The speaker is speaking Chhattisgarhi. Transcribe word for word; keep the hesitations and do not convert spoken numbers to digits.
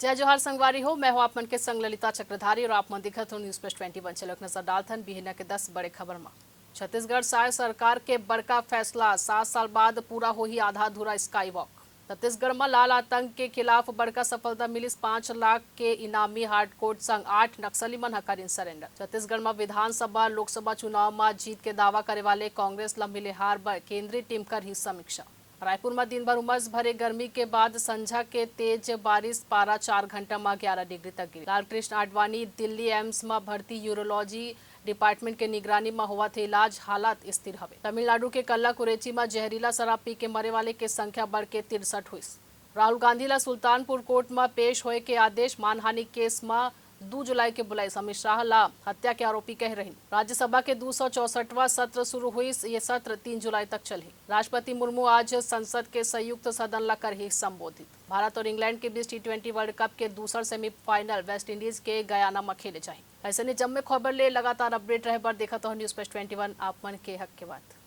जय जोहार संगवारी हो, मैं हूं आप मन के संग ललिता चक्रधारी और आप मन दिखत हो News Flash twenty one। चलो एक नजर डालथन बिहनिया के दस बड़े खबर म। छत्तीसगढ़ शासन सरकार के बड़का फैसला, सात साल बाद पूरा होही आधा अधूरा स्काई वॉक। छत्तीसगढ़ म लाल आतंक के खिलाफ बड़का सफलता मिलिस, पाँच लाख के इनामी हार्डकोर संग आठ नक्सली मन ह करिन सरेंडर। छत्तीसगढ़ म विधानसभा, लोकसभा चुनाव म जीत के दावा करे वाले कांग्रेस ल मिले हार बर केंद्रीय टीम करही समीक्षा। रायपुर म दिन भर उमस भरे गर्मी के बाद संझा के तेज बारिश, पारा चार घंटा म ग्यारह डिग्री तक गिरे। लालकृष्ण आडवाणी दिल्ली एम्स म भर्ती, यूरोलॉजी डिपार्टमेंट के निगरानी म होवत हे इलाज, हालत स्थिर हवे। तमिलनाडु के कल्लाकुरेची म जहरीला शराब पी के मरे वाले के संख्या बढ़ के तिरसठ होइस। राहुल गांधी ला सुल्तानपुर कोर्ट म पेश होए के आदेश, मानहानि केस म दू जुलाई के बुलाइस। अमित शाह ला हत्या के आरोपी कहे रहिन। राज्यसभा के दू सौ चौसठवां सत्र शुरू हुइस, ये सत्र तीन जुलाई तक चलही। राष्ट्रपति मुर्मू आज संसद के संयुक्त सदन ला करही संबोधित। भारत और इंग्लैंड के बीच टी ट्वेंटी वर्ल्ड कप के दूसर सेमीफाइनल वेस्टइंडीज के गयाना म खेले जाही। अइसने जम्मे खबर ले लगातार अपडेट रहे बर देखत रहो News Flash twenty one, आप मन के हक के बात।